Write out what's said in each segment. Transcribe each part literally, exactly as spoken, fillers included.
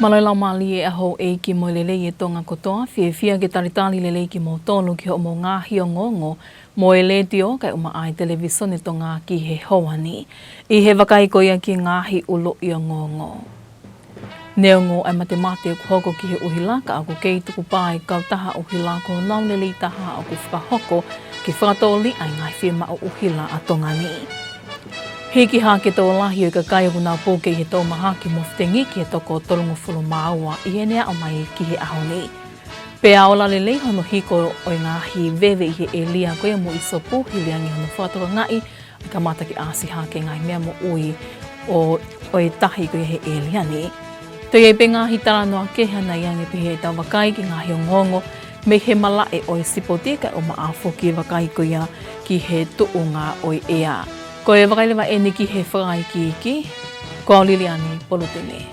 Mālō e laumālie ʻa houʻeiki mo e lelei ʻa Tonga kotoa, fiefia ke talitali lelei kimoutolu ki hoʻomou ngaahi ongoongo mo e Letiō kae ʻumaʻā e Televisone Tonga ki he houa ni. ʻI he vakai ko ia ki he ngaahi ʻuluʻi ongoongo. Neongo ʻa e matemate ʻoku hoko ki he ʻuhila, ka ʻoku kei tukupā e kautaha ʻuhila ko honau lelei taha ʻoku fakahoko ke fakatōliʻa e ngaahi fiemaʻu ʻuhila ʻa Tonga ni. Hiki hake tokolahi ʻo e kakai ʻoku nau puke ʻi he tō mahaki mo fetengi ki he toko tolungofulu mā ua ʻi heʻene aʻu mai ki he ʻaho ni. Pea ola lelei hono hiko ʻo e ngaahi veve ʻi he ʻēlia ko ia mo ʻIsopu, hili ange hono fakatokangaʻi ʻe kamata ke ʻasi hake ngaahi meʻa moʻui ʻo, ʻo e tahi ko ia he ʻēlia ni. Toe ʻi ai pē ngaahi talanoa kehe, hangē ange pē heʻetau vakai ki he ngaahi ongoongo mei he malaʻe ʻo e sipoti kae ʻumaʻā foki e vakai ko ia ki he tuʻunga ʻo e ʻea. Ko e vakai leva eni ki he fakaikiiki, ko au Liliani Polutele.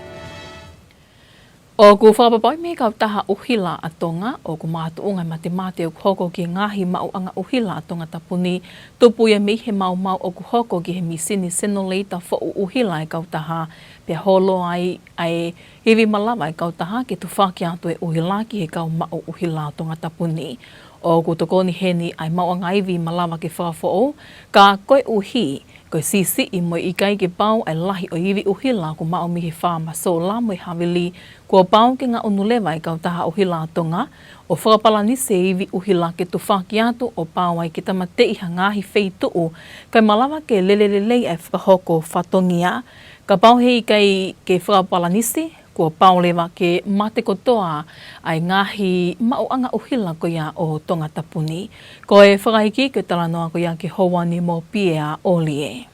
ʻOku fakapapauʻi mei he kautaha ʻuhila ʻa Tonga ʻoku makatuʻunga e matemate ʻoku hoko ki he ngaahi maʻuʻanga ʻuhila ʻa Tongatapu ni, tupu ia mei he maumau ʻoku hoko ki he mīsini senileita foʻu ʻuhila e kautaha, pea holo ai ʻa e ivi malava e kautaha ke tufaki atu e ʻuhila ki he kau maʻu ʻuhila ʻo Tongatapu ni. ʻOku tokoni heni ʻa e maʻuʻanga ivi malava ke fakafoʻou, ka koeʻuhi ko e siʻisiʻi mo e ʻikai ke pau ʻa e lahi ʻo e ivi ʻuhila ʻoku maʻu mei he faama sola mo e havili, kuo pau ke ngaʻunu leva e kautaha ʻuhila ʻa Tonga ʻo fakapalanisi e ivi ʻuhila ke tufaki atu ʻo pau ai ke tāmateʻi ha ngaahi feituʻu kae malava ke lele lelei ʻa e fakahoko fatongia. Kapau he ʻikai ke fakapalanisi, kuo pau leva ke mate kotoa ʻa e ngaahi maʻuʻanga ʻuhila ko ia ʻo Tongatapu ni. Ko e fakaikiiki ʻo e talanoa ko ia ki he houa ni mo Piea ʻOlie.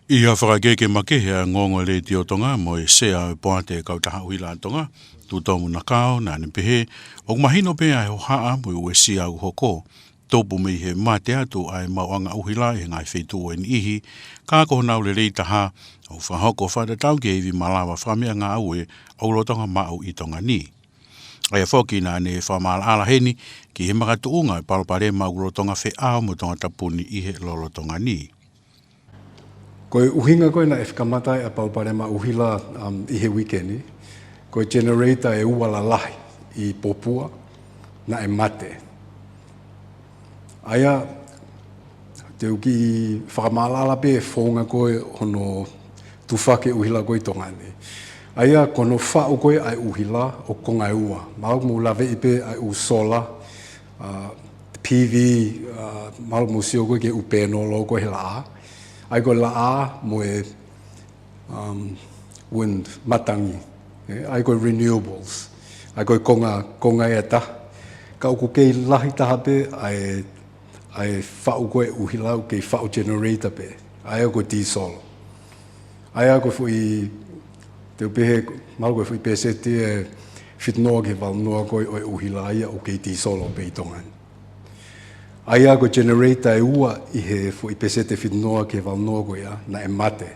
ʻI ha fakakeke makehe ʻa e ongoongo ʻa e Letiō Tonga mo e Sea ʻo e Poate Kautaha ʻUhila ʻa Tonga, Tutomu Nakao, naʻa ne pehē, ʻoku mahino pē ʻa e hohaʻa mo e uesia ʻoku hoko, tupu mei he mate atu ʻa e maʻuʻanga ʻuhila ʻi he ngaahi feituʻu ʻe niʻihi, ka ko honau lelei taha ʻoku fakahoko fakatatau ki he ivi malava fakameʻangāue ʻoku lolotonga maʻu ʻi Tonga ni. ʻA ia foki naʻa ne fakamaʻalaʻala heni ki he makatuʻunga e palopalema ʻoku lolotonga feʻao mo Tongatapu ni ʻi he lolotonga ni. Ko e ʻuhinga ko ē naʻe kamata ai ʻa e palopalema ʻuhila, um, ʻi he uike ni, ko e generator ʻe ua lalahi ʻi Popua naʻe mate. ʻA ia, te u kiʻi fakamaʻalaʻala pē e founga ko ē hono tufaki e ʻuhila ko ē ʻi Tonga ni. ʻA ia, ko hono faʻu ko ē ʻa e ʻuhila ʻoku konga ʻe ua. Mahalo ʻoku mou laveʻi pē ʻa e ʻū sola, ʻa, P V, ʻa, mahalo ʻoku mou sio ko ē ki he ʻū pēnolo ko ē he laʻā. ʻA ia ko e laʻā mo e, um, wind, matangi. ʻE, ʻa ia ko e renewables. ʻA ia ko e konga, konga ʻe taha. Ka ʻoku kei lahi taha pē ʻa e, ʻa e faʻu ko ē ʻuhila ʻoku kei faʻu generator pē. ʻA ia ko e tīsolo. ʻA ia ko e foʻi, te u pehē, mahalo ko e foʻi pēseti ʻe fitu noa ki he valu noa ko ē ʻo e ʻuhila ia ʻoku kei tīsolo pē ʻi Tonga ni. ʻA ia ko e generator ʻe ua ʻi he foʻi pēseti ʻe fitu noa ki he valu noa ko ia, naʻe mate.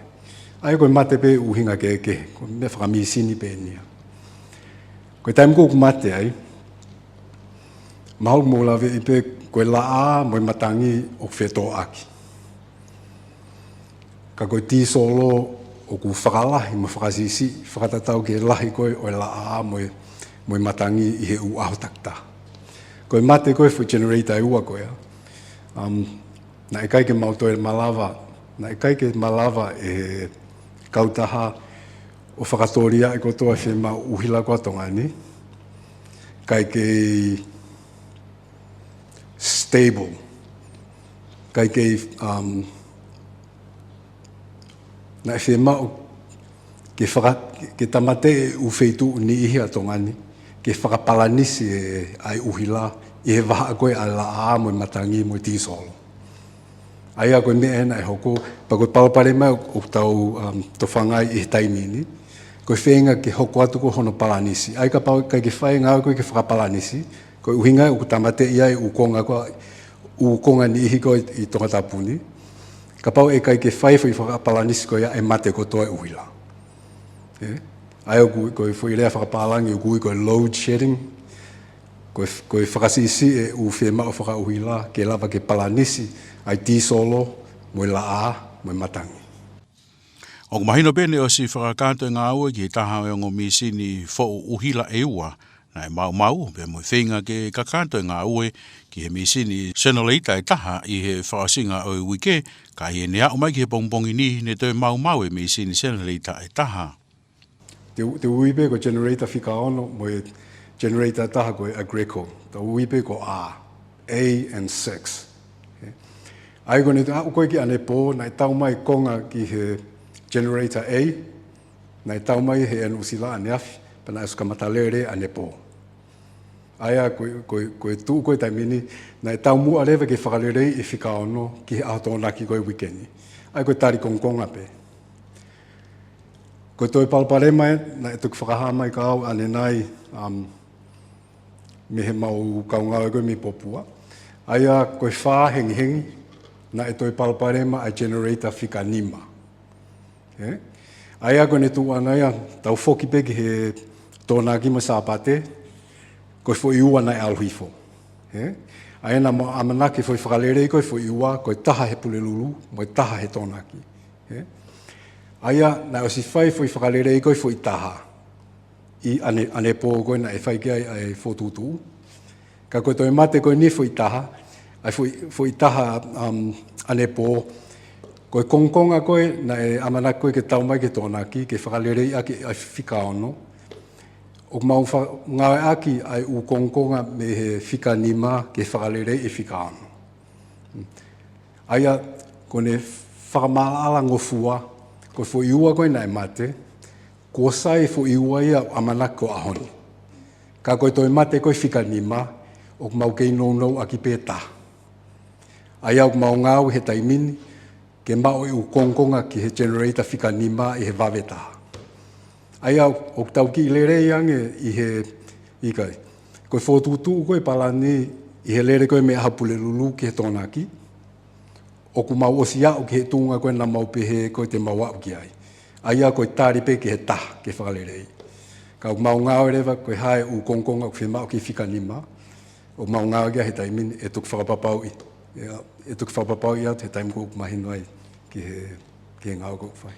ʻA ia ko e mate pē ʻuhinga kehekehe, ko e meʻa fakamīsini pē eni ia. Ko e taimi ko ē ʻoku mate ai, mahalo ʻoku mou laveʻi pē ko e laʻā mo e matangi ʻoku fetōʻaki. Ka ko e tīsolo ʻoku fakalahi mo fakasiʻisiʻi, fakatatau ki he lahi ko ē ʻo e laʻā mo e, mo e matangi ʻi he ʻū ʻaho takitaha. Ko e mate ko ē foʻi generator ʻe ua ko ia, um, naʻe ʻikai ke mau toe malava, naʻe ʻikai ke malava ʻe he kautaha ʻo fakatōliʻa kotoa e fiemaʻu ʻuhila ko ē ʻa Tonga ni, ʻikai kei stable, ʻikai kei, um, naʻe fiemaʻu ke faka-, ke tāmateʻi e ʻū feituʻu niʻihi ʻa Tonga ni, ke fakapalanisi e, ʻa e ʻuhila ʻi he vahaʻa ko ē ʻa e laʻā mo e matangi mo e tīsolo. ʻA ia ko e meʻa ē naʻe hoko, pea ko e palopalema ʻoku tau, um, tofangaʻi ʻi he taimi ni, ko e feinga ke hoko atu ko ē hono palanisi. ʻA ia kapau ʻe ʻikai ke fai e ngāue ko ē ke fakapalanisi, ko e ʻuhinga ē ʻoku tāmateʻi ai e ʻū konga ko ē, ʻū konga niʻihi ko ē ʻi Tongatapu ni. Kapau ʻe ʻikai ke fai e foʻi fakapalanisi ko ia ʻe mate kotoa e ʻuhila. ʻE? ʻA ia ʻoku, ko e foʻi lea fakapālangi ʻoku ui ko e load shedding, ko e, ko e fakasiʻisiʻi e ʻū fiemaʻu fakaʻuhila ke lava ke palanisi ʻa e tīsolo mo e laʻā mo e matangi. ʻOku mahino pē naʻe ʻosi fakakakato e ngāue ki he taha ʻo e ongo mīsini foʻu ʻuhila ʻe ua naʻe maumau, pea mo e feinga ke kakato e ngāue ki he mīsini senilita ʻe taha ʻi he fakaʻosinga ʻo e uike, ka ʻi heʻene aʻu mai ki he pongipongi ni ne toe maumau e mīsini senilita ʻe taha. Te u, te u ui pē ko e generator fika ono mo e generator ʻe taha ko e Aggreko. Te u ui pē ko e A, A and six. ʻA ia ko ʻene aʻu ko ē ki ʻanepō, naʻe tau mai konga ki he generator A, naʻe tau mai he ʻEne ʻUsila ʻaneafi, pea naʻe ʻosi kamata lele ʻanepō. ʻA ia ko, ko, ko e tuʻu ko ē taimi ni, naʻe taumuʻa leva ke fakaleleiʻi e fika ono ki he ʻaho Tokonaki ko ē uike ni. ʻA ia ko e tali kongokonga pē. Ko e toe palopalema ē, naʻe toki fakahā mai kia au ʻanenai, um, mei heʻemau kau ngāue ko ē mei Popua. ʻA ia ko e fā hengihengi, naʻe toe palopalema ʻa e generator fika nima. Ē? ʻA ia ko ʻene tuʻu ʻana ia, tau foki pē ki he Tokonaki mo e Sāpate, ko e foʻi ua naʻe ʻalu hifo. Ē? ʻA ia naʻa mau ʻamanaki foʻi fakaleleiʻi ko ē foʻi ua, ko e taha he Pulelulu, mo e taha he Tokonaki. Ē? ʻA ia naʻe ʻosi fai foʻi fakaleleiʻi ko ē foʻi taha ʻi ʻane, ʻanepō ko ē naʻe fai ki ai ʻa e fokotuʻutuʻu. Ka ko e toe mate ko eni foʻi taha, ʻa e foʻi, foʻi taha, um, ʻanepō, ko e kongokonga ko ē naʻe ʻamanaki ko ē ke tau mai ki he Tokonaki, ke fakaleleiʻi ʻaki ʻa e fika ono. ʻOku mau fa-, ngāueʻaki ʻa e ʻū kongokonga mei he fika nima ke fakaleleiʻi e fika ono. ʻA ia, ko ʻene fakamaʻalaʻala ngofua, ko e foʻi ua ko ē naʻe mate, kuo sai e foʻi ua ia ʻamanaki ko e ʻaho ni. Ka ko e toe mate ko ē fika nima, ʻoku mau kei nounou ʻaki pē taha. ʻA ia ʻoku mau ngāue he taimi ni, ke maʻu e ʻū kongokonga ki he generator fika nima ʻi he vave taha. ʻA ia ʻoku tau kiʻi lelei ange ʻi he, ʻikai. Ko e fokotuʻutuʻu ko ē palani ʻi he lele ko ē mei he ʻaho Pulelulu ki he Tokonaki, ʻoku mau ʻosi aʻu ki he tuʻunga ko ē naʻa mau pehē ko ē te mau aʻu ki ai. ʻA ia ko e tali pē ki he taha ke fakaleleiʻi. Ka ʻoku mau ngāue leva ko e hā e ʻū kongokonga ʻoku fiemaʻu ki he fika nima, ʻoku mau ngāue ki ai he taimi ni, ʻe toki fakapapauʻi. ʻE, ʻe toki fakapapauʻi atu he taimi ko ē ʻoku mahino ai ki he, ki he ngāue ko ē ʻoku fai.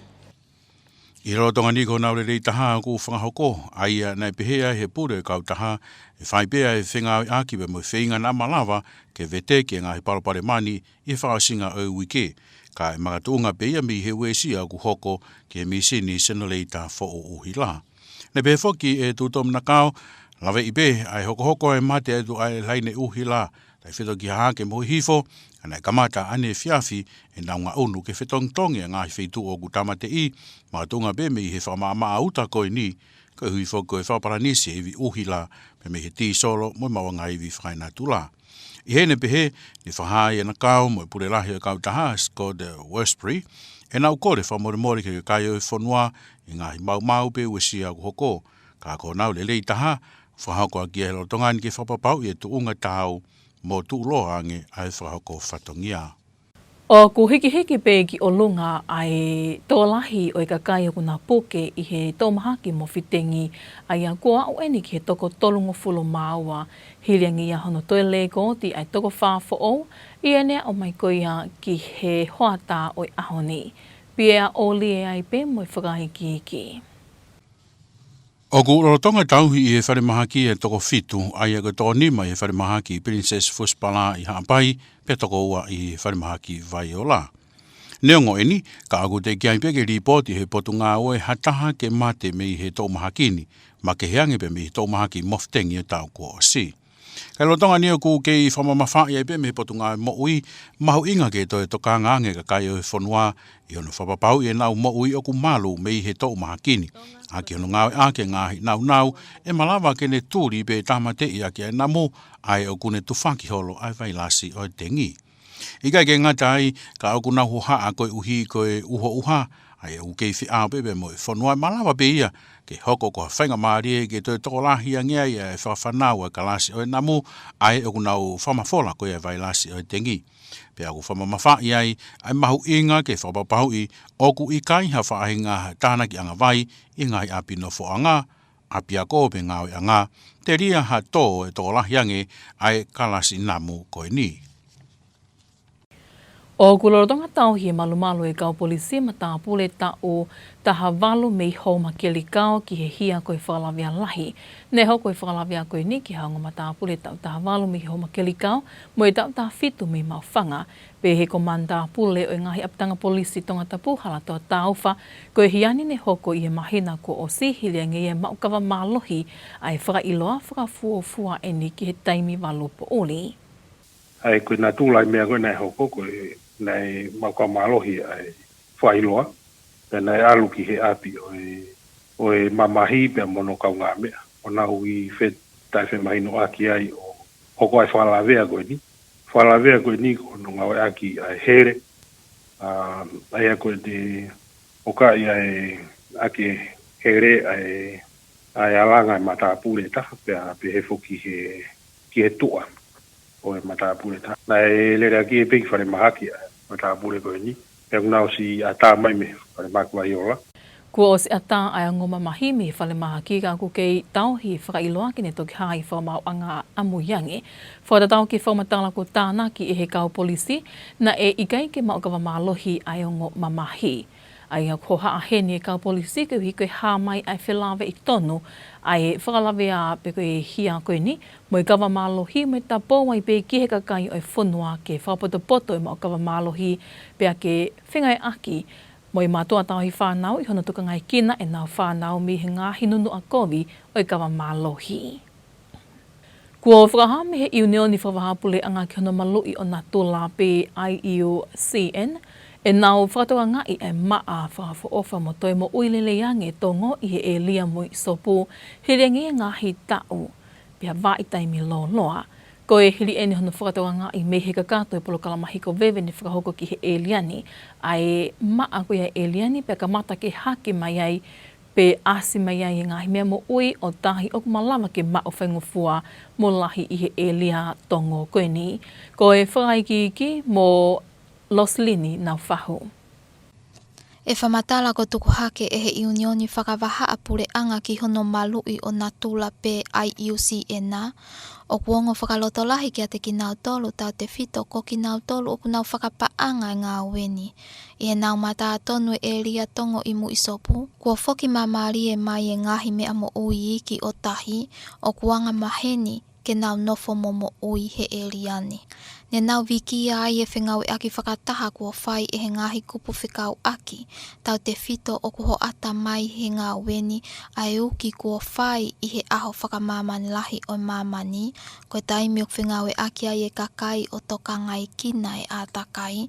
ʻI he lolotonga ni ko honau lelei taha ʻoku fakahoko, ʻa ia naʻe pehē ai he pule ʻo e kautaha, ʻe fai pē ʻa e fengāueʻaki pea mo e feinga naʻa malava ke veteki e ngaahi palopalema ni ʻi he fakaʻosinga ʻo e uike, ka ʻe makatuʻunga pē ia mei he uesia ʻoku hoko ki he mīsini senilita foʻu ʻuhila. Naʻe pehē foki ʻe Tuʻutoʻo Manakao, laveʻi pē ʻa e hokohoko e mate atu ʻa e laine ʻuhila, taʻefetongi hahake mo hihifo, ka naʻe kamata ʻaneefiafi ʻenau ngaʻunu ke fetongitongi e ngaahi feituʻu ʻoku tāmateʻi, makatuʻunga pē mei he fakamaʻamaʻa uta ko eni, koeʻuhi foki ko e fakapalanisi e ivi ʻuhila, pea mei he tīsolo mo e maʻuʻanga ivi fakaenatula. ʻI heʻene pehē, ne fakahā ʻe Nakao mo e pule lahi ʻo e kautaha, Scott Westbury, ʻenau kole fakamolemole ki he kakai ʻo e fonua ʻi he ngaahi maumau pe uesia ʻoku hoko, ka ko honau lelei taha, fakahoko ʻaki ia he lolotonga ni ke fakapapauʻi e tuʻunga taau mo tuʻuloa ange ʻa e fakahoko fatongia. ʻOku hikihiki pē ki ʻolunga ʻa e tokolahi ʻo e kakai ʻoku na puke ʻi he toʻu mahaki mofitengi, ʻa ia kuo aʻu eni ki he toko tolungofulu mā ua, hili ange ia hono toe lēkooti ʻa e toko fā foʻou ʻi heʻene aʻu mai ko ia ki he hoʻatā ʻo e ʻaho ni. Pea ʻoku ʻi ai pē mo e fakaikiiki. ʻOku lolotonga tauhi ʻi he falemahaki e toko fitu, ʻa ia ko e toko nima ʻi he falemahaki Princess Fusipala ʻi Haʻapai, pea toko ua ʻi he falemahaki Vaiola. Neongo eni, ka ʻoku teʻeki ai pē ke lipooti ʻe he Potungāue ha taha ke mate mei he toʻu mahaki ni, makehe ange pē mei he toʻu mahaki mofitengi ʻo e taʻu kuo ʻosi. Ka ʻi he lolotonga ni ʻoku kei fakamamafaʻi ai pē mei he Potungāue Moʻui, mahuʻinga ke toe tokanga ange e kakai ʻo e fonua ʻi hono fakapapauʻi ʻenau moʻui ʻoku malu mei he toʻu mahaki ni, ʻaki hono ngāueʻaki e ngaahi nāunau ʻe malava ke ne tuli pe tāmateʻi ʻaki ʻa e namu, ʻa ē ʻoku ne tufaki holo ʻa e vailasi ʻo e tengi. ʻIkai ke ngata ai, ka ʻoku nau hohaʻa koeʻuhi ko e uho ʻuha, ʻa ē ʻoku kei feʻao pē pea mo e fonua, ʻe malava pē ia ke hoko ko ha faingamālie ke toe tokolahi ange ai ʻa e fakafanau ʻa e kalasi ʻo e namu, ʻa ē ʻoku nau fakamafola ko ia e vailasi ʻo e tengi. Pea ʻoku fakamamafaʻi ai ʻa e mahuʻinga ke fakapapauʻi ʻoku ʻikai ha faʻahinga tānakiʻanga vai ʻi he ngaahi ʻapi nofoʻanga, ʻapiako pe ngāueʻanga, telia ha tō ʻe tokolahi ange ʻa e kalasi namu ko eni. ʻOku lolotonga tauhi e malumalu e kau polisi matāpule taʻu taha valu mei Houmakelikao ki he hia ko e fakalavea lahi. Naʻe hoko e fakalavea ko eni ki ha ongo matāpule taʻu taha valu mei Houmakelikao mo e taʻu taha fitu mei Maʻufanga. Pehē ʻe he Komani Pule ʻo e ngaahi ʻapitanga polisi Tongatapu, Halatoa Taufa, ko e hia ni naʻe hoko ʻi he māhina kuo ʻosi, hili ange ia e maʻu kava mālohi ʻa e fakaʻiloa fakafuofua eni ki he taimi valu poʻuli. ʻA ia ko e natula e meʻa ko ē naʻe hoko, ko e naʻe maʻu kava mālohi ʻa e fakaʻiloa, pea naʻe ʻalu ki he ʻapi ʻo e, ʻo e mamahi pea mo hono kaungāmeʻa, ʻo nau ʻi he fe-, taʻefemahinoʻaki ai ʻo hoko ai e fakalavea ko eni. Fakalavea ko eni ko hono ngāueʻaki ʻa e hele, ʻa, ʻa ia ko eni ʻo ka ʻi ai ʻaki e hele ʻa e, ʻa e alanga e matāpule ʻe taha, pea pehē foki ki he, ki he tuʻa ʻo e matāpule ʻe taha. Naʻe lele ʻaki e pē ki falemahaki ʻa e matāpule ko eni, pea kuo nau ʻosi ʻatā mai mei he falemahaki Vaiola. Kuo ʻosi ʻatā ʻa e ongo mamahi mei he falemahaki ka ʻoku kei tauhi e fakaʻiloa ke ne toki hā ʻi he fakamaauʻanga ʻamuiange. Fakatatau ki he fakamatala kuo tānaki ʻe he kau polisi, naʻe ʻikai ke maʻu kava mālohi ʻa e ongo mamahi. ʻA ia ʻoku hohaʻa heni e kau polisi koeʻuhi ko e hā mai ʻa e felāveʻi tonu ʻa e fakalavea pe ko e hia ko eni, mo e kava mālohi mo e tapou ai pē ki he kakai ʻo e fonua ke fakapotopoto e maʻu kava mālohi, pea ke fengāueʻaki mo e mātuʻa tauhi fānau ʻi hono tokangaekina ʻenau fānau mei he ngaahi nunuʻa kovi ʻo e kava mālohi. Kuo fakahā mei he ʻIunioni Fakavahaʻapuleʻanga ki hono Maluʻi ʻo Natula pe I U C N ʻenau fakatokangaʻi e maʻa fakaʻofoʻofa mo toe moʻui lelei ange e tongo ʻi he ʻēlia Muiʻisopu, hili ange e ngaahi taʻu pea vaʻa taimi lōloa. Ko e hili eni hono fakatokangaʻi mei he kakato e polokalama hiko veve ne fakahoko ki he ʻēlia ni ʻa e maʻa ko ia ʻēlia ni, pea kamata ke hake mai ai pe ʻasi mai ai e ngaahi meʻa moʻui ʻo tahi ʻoku malava ke maʻu faingofua mo lahi ʻi he ʻēlia tongo ko eni. Ko e fakaikiiki mo Losilini Naufahu. ʻE fakamatala kuo tuku hake ʻe he ʻIunioni Fakavahaʻapuleʻanga ki hono Maluʻi ʻo Natula pe I U C N ʻoku ongo fakalotolahi kiate kinautolu tautefito ko kinautolu ʻoku nau fakapaʻanga e ngāue ni. ʻI heʻenau matātonu e ʻēlia tongo ʻi Muiʻisopu, kuo foki māmālie mai e ngaahi meʻa moʻui iiki ʻo tahi ʻoku angamaheni ke nau nofo mo moʻui he ʻēlia ni. Ne nau vikia ai e fengāueʻaki fakataha kuo fai ʻe he ngaahi kupu fekauʻaki tautefito ʻoku hoʻata mai he ngāue ni, ʻa e uki kuo fai ʻi he ʻaho fakamāmani lahi ʻo e māmani, ko e taimi ʻoku fengāueʻaki ai e kakai ʻo tokangaekina e ʻātakai,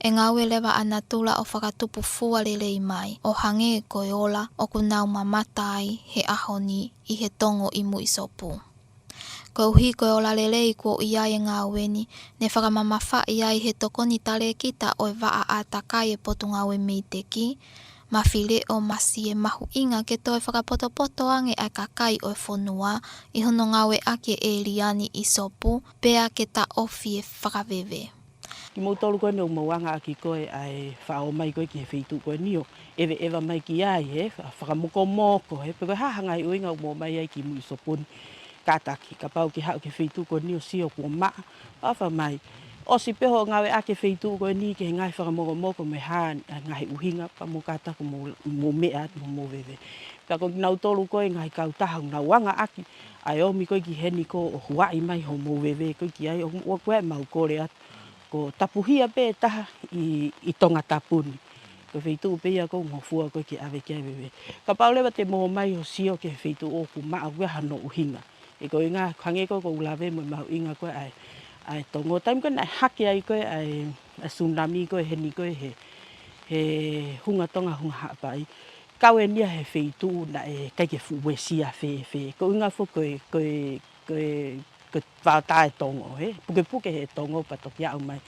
ʻe ngāue leva ʻa Natula ʻo fakatupu fua lelei mai, ʻo hangē ko e ola ʻoku nau mamata ai he ʻaho ni ʻi he tongo ʻi Muiʻisopu. Koeʻuhi ko e ola lelei kuo ʻi ai e ngāue ni, ne fakamamafaʻi ai he tokoni talēkita ʻo e vaʻa ʻātakai e Potungāue Meiteki, Mafileʻo Masie, mahuʻinga ke toe fakapotopoto ange ʻa e kakai ʻo e fonua ʻi hono ngāueʻaki e ʻēlia ni ʻi Sopu, pea ke taʻofi e fakaveve. Kimoutolu ko eni ʻoku mou anga ʻaki ko ē ʻa e faʻa ō mai ko ē ki he feituʻu ko eni ʻo ʻeveʻeva mai ki ai, he fa-, fakamokomoko, he pe ko e hā ha ngaahi ʻuhinga ʻoku mou ō mai ai ki Muiʻisopu ni. Kātaki, kapau ke haʻu ki he feituʻu ko eni ʻo sio kuo maʻa, ʻofa mai. ʻOsi pē hoʻo ngāueʻaki e feituʻu ko eni ki he ngaahi fakamokomoko mo e hā e ngaahi ʻuhinga, pea mou kātaki mou, mou meʻa atu mo mou veve. Pea ko kinautolu ko ē ngaahi kautaha ʻoku nau anga ʻaki ʻa e ō mai ko ē ki heni ko ē ʻo huaʻi mai hoʻomou veve ko ē ki ai, ʻoku, ʻoku ʻi ai ʻemau kole atu. Ko tapuhia pē ʻe taha ʻi, ʻi Tongatapu ni. Ko e feituʻu pē ia ʻoku ngofua ko ē ke ʻave ki ai e veve. Kapau leva te mou ō mai ʻo sio ki he feituʻu ʻoku maʻa, ʻoku ʻi ai hano ʻuhinga. He ko e ʻuhinga, hangē ko ē ʻoku ou lave mo e mahuʻinga ko ē ʻa e, ʻa e tongo. Taimi ko ē naʻe hake ai ko ē ʻa e, ʻa e tsunami ko ē heni ko ē he, he Hunga Tonga, Hunga Haʻapai. Kau eni ia he feituʻu naʻe ʻikai ke fuʻu uesia fēfē. Ko e ʻuhinga foki ko e, ko e, ko e, ko e faʻa tā e tongo, he pukepuke he tongo pea toki aʻu mai.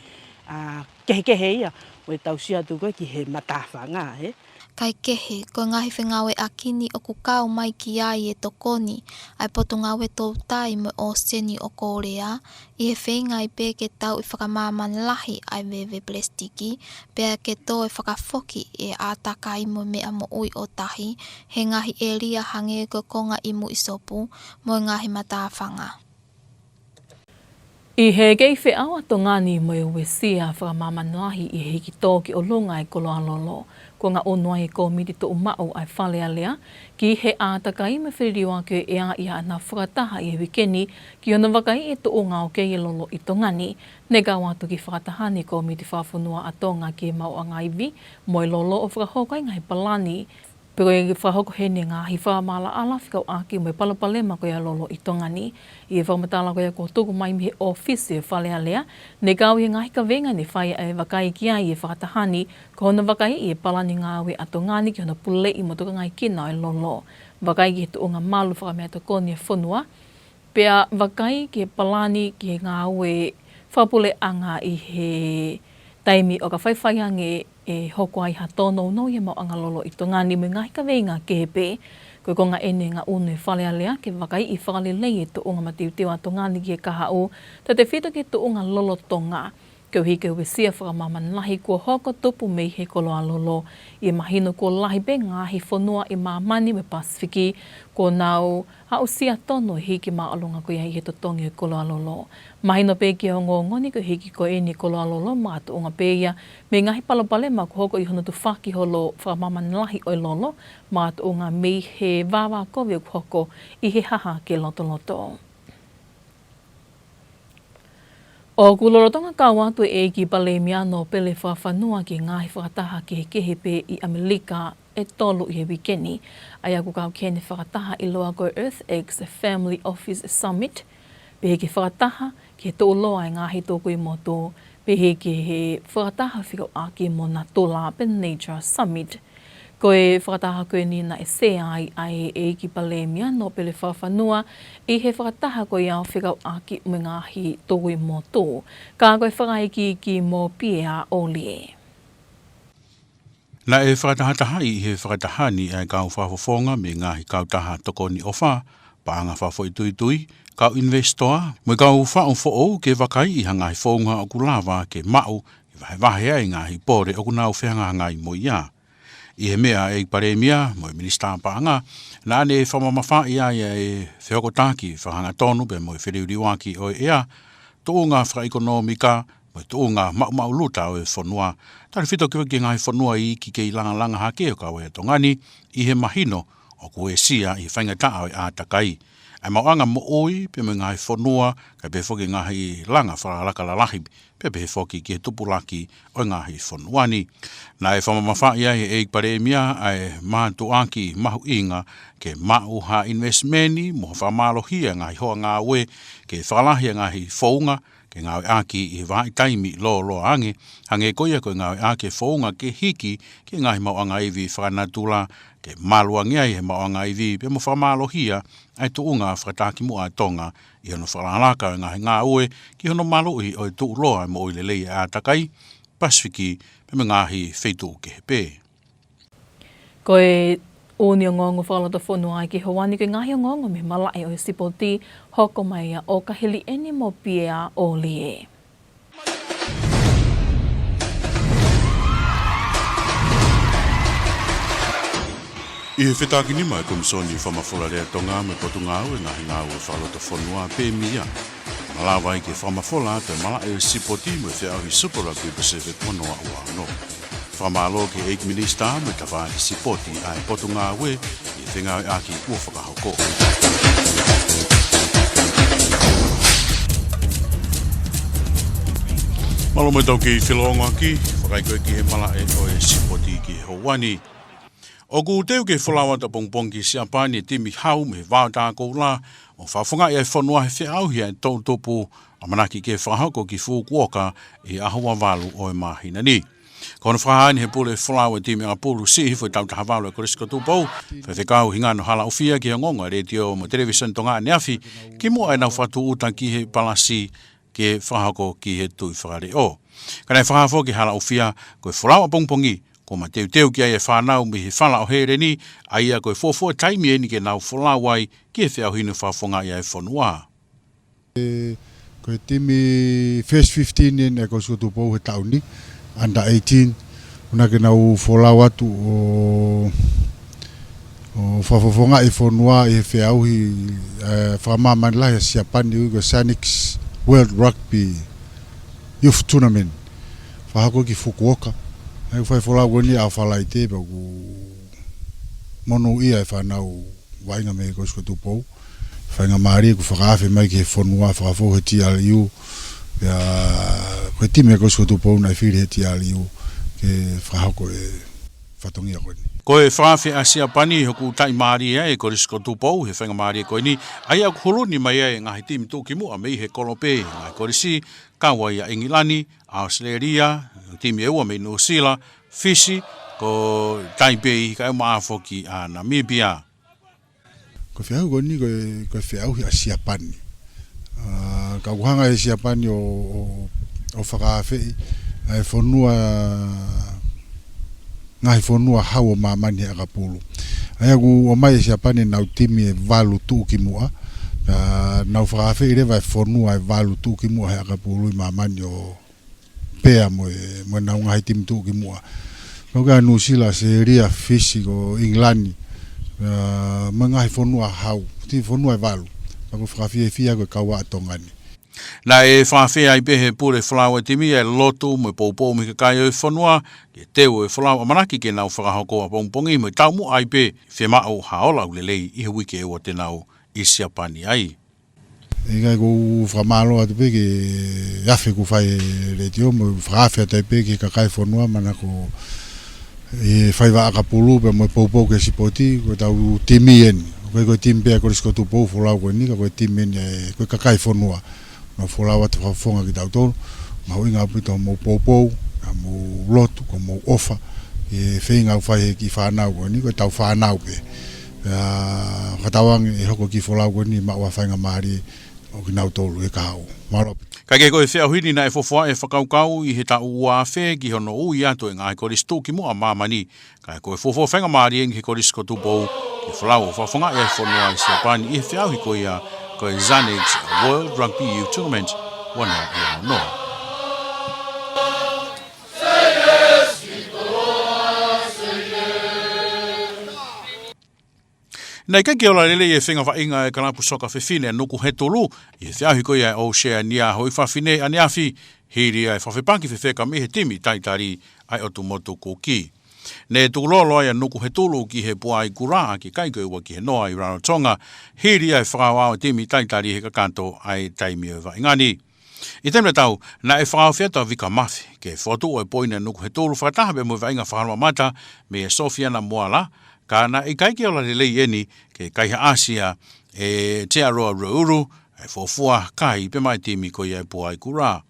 ʻA, kehekehe ia, mo e tausia atu ko ē ki he matāfanga, he. Kaekehe, ko e ngaahi fengāueʻaki ni ʻoku kau mai ki ai e tokoni ʻa e Potungāue Toutai mo e ʻŌseni ʻo Kōlea, ʻi he feinga ai pē ke tauʻi fakamāmani lahi ʻa e veve pelesitiki, pea ke toe fakafoki e ʻātakai mo e meʻa moʻui ʻo tahi he ngaahi ʻēlia hangē ko e konga ʻi Muiʻisopu mo e ngaahi matāfanga. ʻI he kei feʻao ʻa Tonga ni mo e uesia fakamāmani lahi ʻi he hiki tō ki ʻolunga e koloa lolo, kuo ngaʻunu ai e kōmiti tuʻumaʻu ʻa e Fale Alea ki he ʻātakai mo e feliliuaki ʻo e ʻea ʻi haʻanau fakataha ʻi he uike ni ki hono vakaiʻi e tuʻunga ʻoku kei lolo ʻi Tonga ni. Ne kau atu ki he fakataha ni e Kōmiti Fakafonua ʻa Tonga ki he Maʻuʻanga Ivi mo e Lolo ʻo fakahoko ai e ngaahi palani pe ko e fakahoko heni e ngaahi fakamaʻalaʻala fekauʻaki mo e palopalema ko ia e lolo ʻi Tonga ni. ʻI he fakamatala ko ia kuo tuku mai mei he ʻōfisi ʻo e Fale Alea, ne kau ʻi he ngaahi kaveinga ne fai ʻa e vakai ki ai e fakataha ni, ko hono vakaiʻi e palani ngāue ʻa Tonga ni ki hono puleʻi mo tokangaekina ʻo e lolo. Vakai ki he tuʻunga malu fakameʻatokoni e fonua, pea vakai ki he palani ki he ngāue fakapuleʻanga ʻi he taimi ʻo ka faifai ange ʻe hoko ai ha tōnounou ʻi he maʻuʻanga lolo ʻi Tonga ni mo e ngaahi kaveinga kehe pē. Ko e konga ʻeni e ngaʻunu e Fale Alea ke vakaiʻi fakalelei e tuʻunga mateuteu ʻa Tonga ni ki he kahaʻu, tautefito ki he tuʻunga lolotonga, koeʻuhi ko e uesia fakamāmani lahi kuo hoko tupu mei he koloa lolo. ʻI he mahino kuo lahi pē ngaahi fonua ʻi māmani mo e Pasifiki kuo nau aʻusia tonu e hiki māʻolunga ko ia ʻi he totongi ʻo e koloa lolo. Mahino pē ki he ongoongo ni ko e hiki ko eni e koloa lolo makatuʻunga pē ia mei he ngaahi palopalema kuo hoko ʻi hono tufaki holo fakamāmani lahi ʻo e lolo, makatuʻunga mei he vāvākovi ʻoku hoko ʻi he haha ke lotoloto. ʻOku lolotonga kau atu e ʻEiki Palēmia Nōpele Fakafanua ki he ngaahi fakataha kehekehe pē ʻi ʻAmelika ʻe tolu ʻi he uike ni, ʻa ia ʻoku kau ki heni e fakataha ʻiloa ko e EarthX Family Office Summit, pehē ki he fakataha ki he tuʻuloa e ngaahi tukui motu, pehē ki he fakataha fekauʻaki mo Natula pe Nature Summit. Ko e fakataha ko eni naʻe sea ai ʻa e ʻEiki Palēmia Nōpele Fakafanua ʻi he fakataha ko ia fekauʻaki mo e ngaahi tukui motu. Ka ko e fakaikiiki mo Piea ʻOlie. Naʻe fakatahatahaʻi ʻi he fakataha ni ʻa e kau fakafofonga mei he ngaahi kautaha tokoni ʻofa, paʻanga fakafoʻituitui, kau ʻinivesitoa, mo e kau faʻu foʻou ke vakaiʻi ha ngaahi founga ʻoku lava ke maʻu ke vahevahe ai e ngaahi pole ʻoku nau fehangahangai mo ia. ʻI he meʻa ʻa e ʻEiki Palēmia mo e Minisitā Paʻanga, naʻa ne fakamamafaʻi ai ʻa e fehokotaki fakahangatonu pea mo e feliuliuaki ʻo e ʻea, tuʻunga fakaʻekonōmika, mo e tuʻunga maʻumaʻuluta ʻo e fonua, tautefito ki he ngaahi fonua iiki kei langalanga hake ʻo kau ai ʻa Tonga ni, ʻi he mahino ʻoku uesia ʻi he faingataʻa ʻo e ʻātakai ʻa e maʻuʻanga moʻui pea mo e ngaahi fonua, kae pehē foki ki he ngaahi langa fakalakalaka lalahi, pea pehē foki ki he tupulaki ʻo e ngaahi fonua ni. Naʻe fakamamafaʻi ai ʻe he ʻEiki Palēmia ʻa e mātuʻaki mahuʻinga ke maʻu ha ʻinivesimeni mo fakamālohia e ngaahi hoa ngāue ke fakalahi e ngaahi founga ke ngāueʻaki ʻi he vahaʻa taimi lōloa ange, hangē ko ia ko e ngāueʻaki e founga ke hiki ki he ngaahi maʻuʻanga ivi fakanatula, ke malu ange ai e maʻuʻanga ivi pea mo fakamālohia ʻa e tuʻunga fakatakimuʻa ʻa Tonga ʻi hono fakalakalaka e ngaahi ngāue ki hono maluʻi ʻo e tuʻuloa e moʻui lelei e ʻātakai, Pasifiki, pea mo e ngaahi feituʻu kehe pē. Ko e ʻū ongoongo fakalotofonua ki he houa ni. Ko e ngaahi ongoongo mei he malaʻe ʻo e sipoti, hoko mai ia ʻo ka hili eni mo Piea ʻOlie. ʻI he fetākinima ʻa e Komisoni Fakamafola Lea Tonga mo e Potungāue Ngaahi Ngāue Fakalotofonua, Pemia, malava ai ke fakamafola atu e malaʻe ʻo e sipoti mo e feʻauhi Super Rugby Pacific ua noa ua ono. Fakamālō ki he ʻEiki Minisitā mo e tafaʻaki sipoti ʻa e Potungāue ʻi he fengāueʻaki kuo fakahoko. Mālō mo e tau kei felōngoaki, vakai ko ē ki he malaʻe ʻo e sipoti ki he houa ni. ʻOku teu ke folau atu ʻapongipongi ki Siapani e timi hau mei he vao tā koula, ʻo fakafofongaʻi ʻa e fonua he feʻauhi ʻa e toʻutupu ʻamanaki ke fakahoko ki Fukuoka ʻi he ʻaho ua valu ʻo e māhina ni. Ko hono fakahā eni ʻe he pule folau ʻa e timi ʻakapulu siʻi hifo ʻi he taʻu taha valu ʻa e Kolisi ko Tupou, Faifekau Hingano Halaʻofia, ki he ongoongo ʻa e Letiō mo e Televīsone Tonga ʻaneafi, kimuʻa ʻenau fakatūʻuta ki he palasi ke fakahoko ki he Tuʻi Faleʻo. Ka naʻe fakahā foki ʻe Halaʻofia, ko e folau ʻapongipongi, kuo mateuteu ki ai e fānau mei he fala ʻo Heleni, ʻa ia ko e fuofua taimi eni ke nau folau ai ki he feʻauhi ni ʻo fakafofongaʻi ʻa e fonua. Ko e timi first fifteen eni ʻa e Kolisi ko Tupou he taʻu ni, under eighteen, ʻuhinga ke nau folau atu ʻo, ʻo fakafofongaʻi e fonua ʻi he feʻauhi, eh, fakamāmani lahi ʻa Siapani, ui ko e SANEX. World Rugby Youth Tournament. Fakahoko ki Fukuoka. ʻA ia ʻoku fai folau ko eni ʻaho Falaite pea ʻoku monūʻia e fānau vaʻinga mei he Kolisi ko Tupou. Faingamālie kuo fakaafe mai ki he fonua fakafou he T R U. Pea ko e timi e Kolisi ko Tupou naʻe fili he T R U ke fakahoko e fatongia ko eni. Ko e fakaafe ʻa Siapani ʻoku taʻimālie ai e Kolisi ko Tupou he faingamālie ko eni, ʻa ia ʻoku hulu ni mai ai e ngaahi timi tuʻukimuʻa mei he kolope, ngaahi kolisi, kau ai ʻa ʻIngilani, ʻAositelēlia, timi ʻe ua mei Nuʻusila, Fisi, ko Taipei, kae ʻumaʻā foki ʻa Namibia. Ko e feʻauhi ko eni ko e, ko e feʻauhi ʻa Siapani. ʻA, ka ʻoku hanga ʻe Siapani ʻo, ʻo, ʻo fakaafeʻi ʻa e fonua, ngaahi fonua hau ʻo māmani he ʻakapulu. ʻA ia ʻoku ʻomai ʻe Siapani ʻenau timi ʻe valu tuʻukimuʻa. Pea nau fakaafeʻi leva e fonua ʻe valu tuʻukimuʻa he ʻakapulu ʻi māmani ʻo pea mo e, mo ʻenau ngaahi timi tuʻukimuʻa. Kau ki ai ʻa Nuʻusila, ʻAositelēlia, Fisi, ko ʻIngilani, ʻa, mo e ngaahi fonua hau, timi fonua ʻe valu. Pea ʻoku fakafiefia ko e kau ʻa Tonga ni. Naʻe fakaafeʻi ai pē he pule folau ʻa e timi ʻa e lotu mo e poupou mei he kakai ʻo e fonua, ke teu e folau, ʻamanaki ke nau fakahoko ʻapongipongi mo e taumuʻa ai pē fiemaʻu ha ola ʻoku lelei ʻi he uike ʻe ua te nau ʻi Siapani ai. ʻIkai, ʻoku ou fakamālō atu pē ki he afe kuo fai ʻe he letiō mo fakaafe atu ai pē ki he kakai e fonua, manako ʻi he faiva ʻakapulu pea mo e poupou ki he sipoti, ko ʻetau timi eni. ʻOku ʻikai ko e timi pē ʻa e Kolisi ko Tupou folau ko eni, ka ko e timi eni ʻa e, ko e kakai e fonua. Nau folau atu fakafofonga kitautolu, mahuʻinga ʻaupito hoʻomou poupou, hoʻomou lotu, ko hoʻomou ʻofa, ʻi he feinga ʻoku fai ʻe he kiʻi fānau ko eni, ko ʻetau fānau pē. ʻA, fakatauange ʻe hoko e kiʻi folau ko eni ʻo maʻu ha faingamālie ʻo kinautolu he kahaʻu. Mālō. Kae kehe, ko e feʻauhi ni naʻe fuofua e fakakaukau ʻi he taʻu ua afe ki hono ui atu e ngaahi kolisi tuʻukimuʻa ʻa māmani. Kae ko e fuofua faingamālie ʻeni ki he Kolisi ko Tupou ke folau ʻo fakafofongaʻi ʻa e fonua ʻi Siapani ʻi he feʻauhi ko ia ko e Xanax World Rugby Youth Tournament ua noa ua noa. Naʻe ʻikai ke ola lelei e feinga vaʻinga ʻa e kalapu soka fefine ʻa Nukuhetulu ʻi he feʻauhi ko ia ʻa e ʻOseania Hoʻi Fafine ʻaneafi, hili ʻa e fakafepaki fefeka mei he timi talitali ʻa e ʻOtu Motu Kuki. Ne tukulolo ai ʻa Nukuhetulu ki he Puai Kura ʻaki e kai ko e ua ki he noa ʻi Rarotonga, hili ʻa e fakaaoao ʻa e timi talitali he kakato ʻa e taimi ʻo e vaʻinga ni. ʻI he taimi tatau, naʻe fakaafeʻi atu ʻa Vika Mafi ke fokotuʻu e poini ʻa Nukuhetulu fakataha pē mo e vaʻinga fakamata mei he Sofiana Moala, ka naʻe ʻikai ke ola lelei ʻeni ke kaihaʻasi ʻe Tearoa Reulu ʻa e fuofua kai pea maʻa e timi ko ia ʻa e Puai Kura.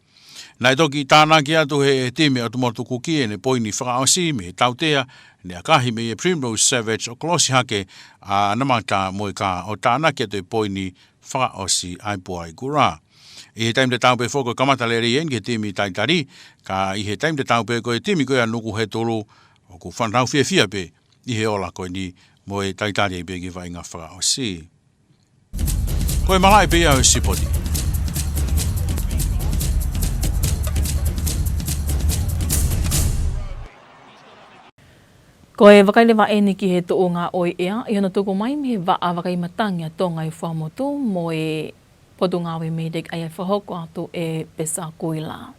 Naʻe toki tānaki atu ʻe he timi ʻa e ʻOtu Motu Kuki ʻene poini fakaʻosi mei he tautea ne ʻakahi mei he Primrose Savage ʻo kolosi hake ʻa Namata Moeka ʻo tānaki atu e poini fakaʻosi ʻa e Puai Kura. ʻI he taimi tatau pē foki ko e kamata lelei ʻeni ki he timi talitali, ka ʻi he taimi tatau pē ko e timi ko ia ʻa Nukuhetulu ʻoku fanau fiefia pē ʻi he ola ko eni mo e talitali ai pē ki he vaʻinga fakaʻosi. Ko e malaʻe pē ia ʻo e sipoti. Ko e vakai leva ʻeni ki he tuʻunga ʻo e ʻea ʻi hono tuku mai mei he Vaʻa Vakai Matangi ʻa Tonga ʻi Fuaʻamotu mo e Potungāue MEIDECC, ʻa ia ʻe fakahoko atu ʻe Pesa Kuila.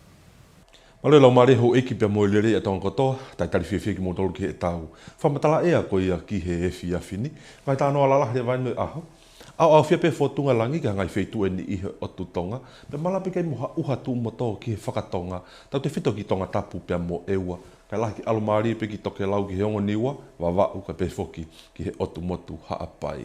Mālō e laumālie houʻeiki pea mo e lelei ʻa Tonga kotoa, talitali fiefia kimoutolu ki heʻetau fakamatala ʻea ko ia ki he efiafi ni. Ngaahi talanoa lalahi leva ʻeni ʻo e ʻaho. ʻAoʻaofia pē fōtunga langi ki ha ngaahi feituʻu ʻe niʻihi ʻo e ʻotu Tonga, pea malava pē ke ʻi ai mo ha ʻuha tuʻu motu ki he faka-Tonga, tautefito ki Tongatapu pea mo ʻEua, kae lahi ke ʻalomālie pē ki tokelau ki he ongo Niua, Vavaʻu kae pehē foki ki he ʻOtu Motu Haʻapai.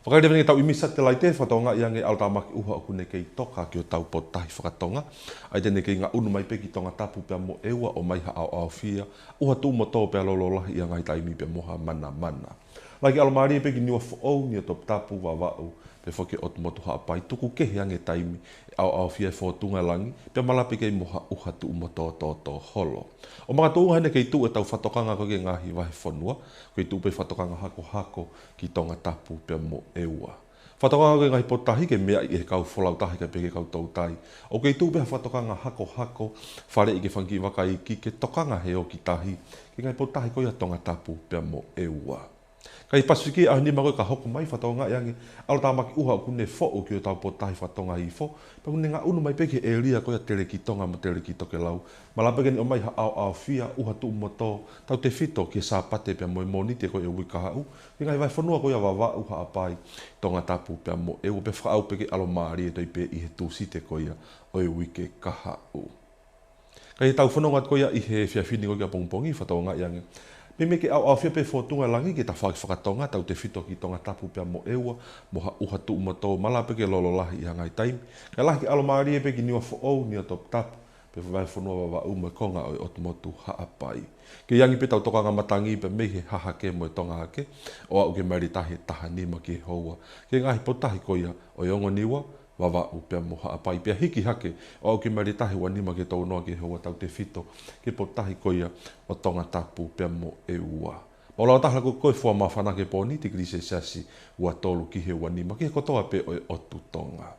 Vakai leva ʻeni ki heʻetau ʻīmisi satelaite, fakatokangaʻi ange ʻa e ʻalotāmaki ʻuha ʻoku ne kei toka ki hotau potutahi faka-Tonga, ʻa ia te ne kei ngaʻunu mai pē ki Tongatapu pea mo ʻEua ʻo ʻomai ha ʻaoʻaofia, ʻuha tuʻu motu pea lōlō lahi ʻi ha ngaahi taimi pea mo ha manamana. Lahi ke ʻalomālie pē ki Niuafoʻou, Niuatoputapu, Vavaʻu, pea foki ki he ʻOtu Motu Haʻapai, tuku kehe ange e taimi ʻe ʻaoʻaofia e fōtunga langi, pea malava pē ke ʻi ai mo ha ʻuha tuʻu motu tōtōholo. ʻO makatuʻunga heni ki he tuʻu ʻetau fakatokanga ko ē ki he ngaahi vahefonua, ko e tuʻu pē fakatokanga hakohako ki Tongatapu pea mo ʻEua. Fakatokanga ko ē ki he ngaahi potutahi ke meaʻi ʻe he kau folau tahi kae pehē ki he kau toutai. ʻOku kei tuʻu pē ha fakatokanga hakohako, faleʻi ki he fanga kiʻi vaka iiki, ke tokanga he ʻoki tahi ki he ngaahi potutahi ko ia ʻa Tongatapu pea mo ʻEua. Kae ʻi Pasifiki, ʻaho nima ko ē ka hoko mai, fakatokangaʻi ange ʻa e ʻalotāmaki ʻuha ʻoku ne foʻu ki hotau potutahi fakatonga hihifo, pea ʻoku ne ngaʻunu mai pē ki he ʻēlia ko ia Telekitonga mo Telekitokelau. Malava pē ke ne ʻomai ha ʻaoʻaofia, ʻuha tuʻu mo tō, tautefito ki he Sāpate pea mo e Mōnite ko ē ʻo e uike kahaʻu, ki he ngaahi vahefonua ko ia Vavaʻu, Haʻapai, Tongatapu pea mo ʻEua, pea fakaʻau pē ke ʻalomālie toe pē ʻi he Tūsite ko ia ʻo e uike kahaʻu. Kae ʻi heʻetau fononga atu ko ia ʻi he efiafi ni ko ē ki ʻapongipongi, fakatokangaʻi ange, meimei ke ʻaoʻaofia pē fōtunga ʻa e langi ki he tafaʻaki fakatonga, tautefito ki Tongatapu pea mo ʻEua, mo ha ʻuha tuʻu mo tō, malava pē ke lolo lahi ʻi ha ngaahi taimi, kae lahi ke ʻalomālie pē ki Niuafoʻou, Niuatoputapu, pea mo e vahefonua Vavaʻu mo e konga ʻo e ʻotu motu Haʻapai. Kei angi pē ʻetau tokanga matangi pē mei he hahake mo e tonga hake, ʻo aʻu ki he maile tahi ʻe taha nima ki he houa, ki he ngaahi potutahi ko ia ʻo e ongo Niua, Vavaʻu pea mo Haʻapai, pea hiki hake ʻo aʻu ki he maile tahi ua nima ki he tolu noa ki he houa, tautefito ki he potutahi ko ia ʻo Tongatapu pea mo ʻEua. Mālō e taha ko ē e fua māfana ki he pō ni, tikilī selesiasi ua tolu ki he ua nima ki he kotoa pē ʻo e ʻotu Tonga.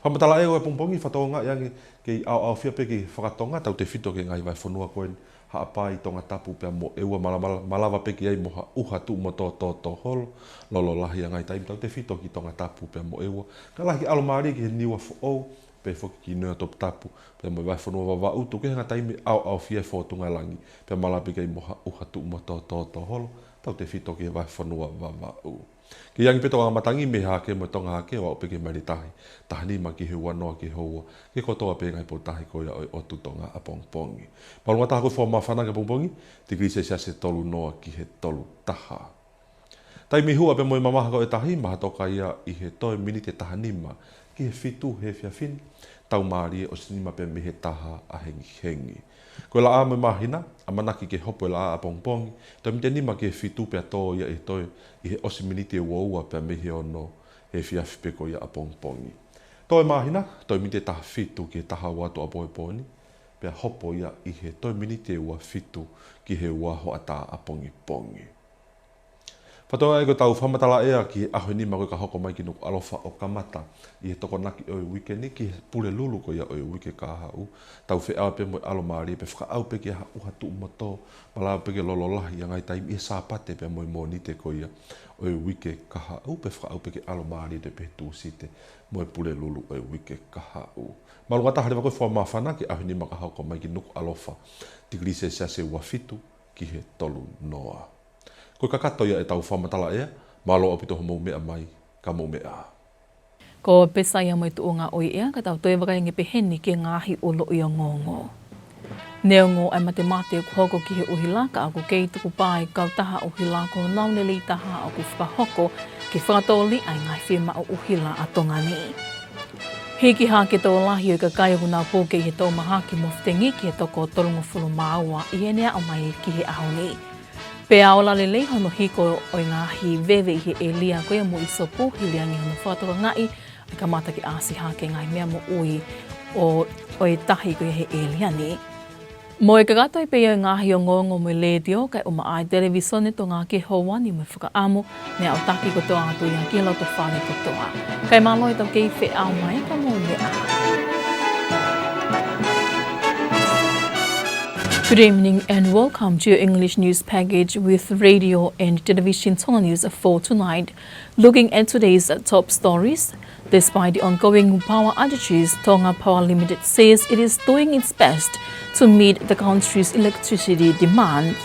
Fakamatala ʻea ʻo e ʻapongipongi, fakatokangaʻi ange kei ʻaoʻaofia pē ki he fakatonga, tautefito ki he ngaahi vahefonua ko eni, Haʻapai, Tongatapu pea mo ʻEua, mala-, mala-, malava pē ke ʻi ai mo ha ʻuha tuʻu mo tō tōtōholo, lolo lahi ʻi ha ngaahi taimi, tautefito ki Tongatapu pea mo ʻEua, kae lahi ke ʻalomālie ki he Niuafoʻou, pehē foki ki Niuatoputapu, pea mo e vahefonua Vavaʻu, tuku kehe ha ngaahi taimi ʻaoʻaofia e fōtunga ʻa e langi, pea malava pē ke ʻi ai mo ha ʻuha tuʻu mo tō tōtōholo, tautefito ki he vahefonua Vavaʻu. Kei angi pē ʻetau tokanga matangi mei he hahake mo e tonga hake, ʻo aʻu pē ki he maile tahi ʻe taha nima ki he ua noa ki he houa, ki he kotoa pē ngaahi potutahi ko ia ʻo e ʻotu Tonga ʻapongipongi. Mālō e taha ko ē e fua māfana ki he ʻapongipongi, tikilī selesiasi ʻe tolu noa ki he tolu taha. Taimi hua pea mo e mamaha ko ē ʻo e tahi, mahatoka ia ʻi he toe miniti ʻe taha nima ki he fitu he efiafi ni, taumālie ʻosi nima pē mei he taha ʻahengihengi. Ko e laʻā mo e māhina, ʻamanaki ke hopo e laʻā ʻapongipongi, toe miniti ʻe nima ki he fitu pea tō ia ʻi he toe, ʻi he ʻosi miniti ʻe uaua pea mei he ono he efiafi pē ko ia ʻapongipongi. Tō e māhina, toe miniti ʻe taha fitu ki he taha ua atu ʻapongipongi, pea hopo ia ʻi he toe miniti ʻe ua fitu ki he ua hoʻatā ʻapongipongi. Fakatokangaʻi ko ʻetau fakamatala ʻea ki he ʻaho ʻe nima ko ē ka hoko mai ki Nukuʻalofa ʻo kamata ʻi he Tokonaki ʻo e uike ni ki he Pulelulu ko ia ʻo e uike kahaʻu. Tau feʻao pē mo e ʻalomālie pea fakaʻau pē ke ʻi ai ha ʻuha tuʻu mo tō, malava pē ke lolo lahi ʻi ha ngaahi taimi ʻi he Sāpate pea mo e Mōnite ko ia ʻo e uike kahaʻu, pea fakaʻau pē ke ʻalomālie toe pē he Tūsite mo e Pulelulu ʻo e uike kahaʻu. Mālō e taha leva ko ē e fua māfana ki he ʻaho ʻe nima ka hoko mai ki Nukuʻalofa, tikilī selesiasi ʻe ua fitu ki he tolu noa. Ko e kakato ia ʻetau fakamatala ʻea, mālō ʻaupito hoʻomou meʻa mai, ka mou meʻa ā. Ko Pesaia mo e tuʻunga ʻo e ʻea, ka tau toe vakai ange pē heni ki he ngaahi ʻuluʻi ongoongo. Neongo ʻa e matemate ʻoku hoko ki he ʻuhila, ka ʻoku kei tukupā e kautaha ʻuhila ko Honau Lelei Taha ʻoku fakahoko ke fakatōliʻa e ngaahi fiemaʻu ʻuhila ʻa Tonga ni. Hiki hake e tokolahi ʻo e kakai ʻoku nau puke ʻi he tō mahaki mo fetengi ki he toko tolungofulu mā ua ʻi heʻene aʻu mai ki he ʻaho ni. Pea ola lelei hono hiko ʻo e ngaahi veve ʻi he ʻēlia ko ia mo ʻIsopu, hili ange hono fakatokangaʻi ʻe kamata ke ʻasi hake e ngaahi meʻa moʻui ʻo, ʻo e tahi ko ia he ʻēlia ni. Mo e kakato ia pē ʻo e ngaahi ongoongo mei he Letiō kae ʻumaʻā e Televīsone Tonga ki he houa ni, mo e fakaʻamu ne aʻutaki kotoa atu ia ki he loto fale kotoa. Kae mālō ʻetau kei feʻao mai, ka mou meʻa ā. Good evening and welcome to your English news package with Radio and Television Tonga News for tonight. Looking at today's top stories, despite the ongoing power outages, Tonga Power Limited says it is doing its best to meet the country's electricity demand.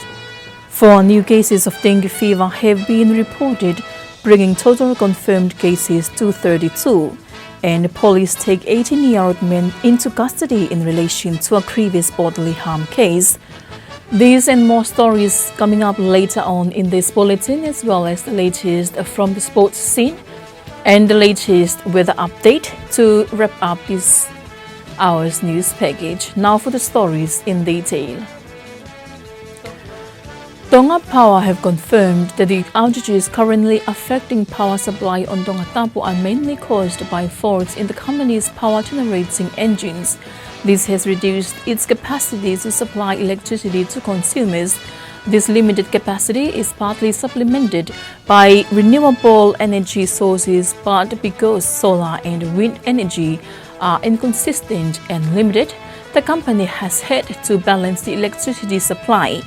Four new cases of dengue fever have been reported, bringing total confirmed cases to thirty-two. And police take eighteen-year-old man into custody in relation to a previous bodily harm case. These and more stories coming up later on in this bulletin, as well as the latest from the sports scene and the latest weather update to wrap up this hour's news package. Now for the stories in detail. Tonga Power have confirmed that the outages currently affecting power supply on Tongatapu are mainly caused by faults in the company's power generating engines. This has reduced its capacity to supply electricity to consumers. This limited capacity is partly supplemented by renewable energy sources, but because solar and wind energy are inconsistent and limited, the company has had to balance the electricity supply.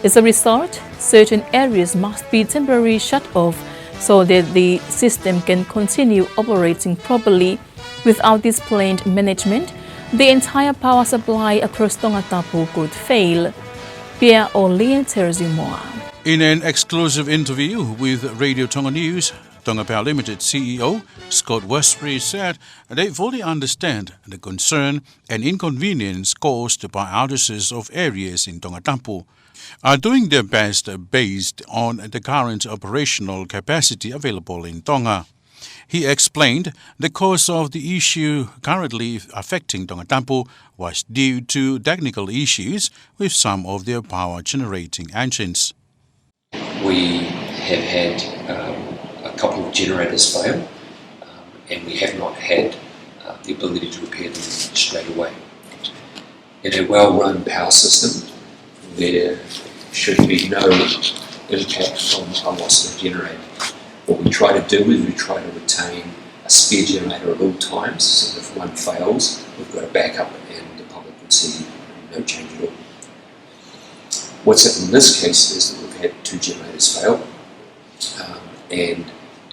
As a result, certain areas must be temporarily shut off so that the system can continue operating properly. Without this planned management, the entire power supply across Tongatapu could fail. Pierre Olie tells you more. In an exclusive interview with Radio Tonga News, Tonga Power Limited C E O Scott Westbury said they fully understand the concern and inconvenience caused by outages of areas in Tongatapu, are doing their best based on the current operational capacity available in Tonga. He explained the cause of the issue currently affecting Tongatapu was due to technical issues with some of their power generating engines. We have had, um, a couple of generators fail, um, and we have not had, uh, the ability to repair them straight away. In a well-run power system, there should be no impact from a loss of generator. What we try to do is we try to retain a spare generator at all times, so that if one fails, we've got a backup and the public would see no change at all. What's happened in this case is that we've had two generators fail, um, and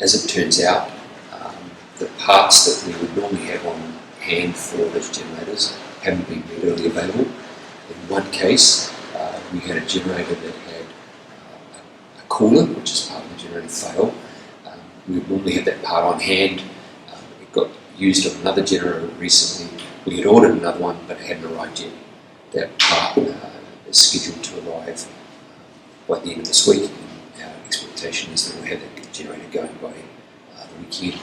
as it turns out, um, the parts that we would normally have on hand for those generators haven't been readily available. In one case, uh, we had a generator that had, uh, a cooler, which is part of the generator, fail. Um, we would normally have that part on hand. Um, it got used on another generator recently. We had ordered another one, but it hadn't arrived yet. That part, uh, is scheduled to arrive, uh, by the end of this week. And our expectation is that we'll have that generator going by, uh, the weekend.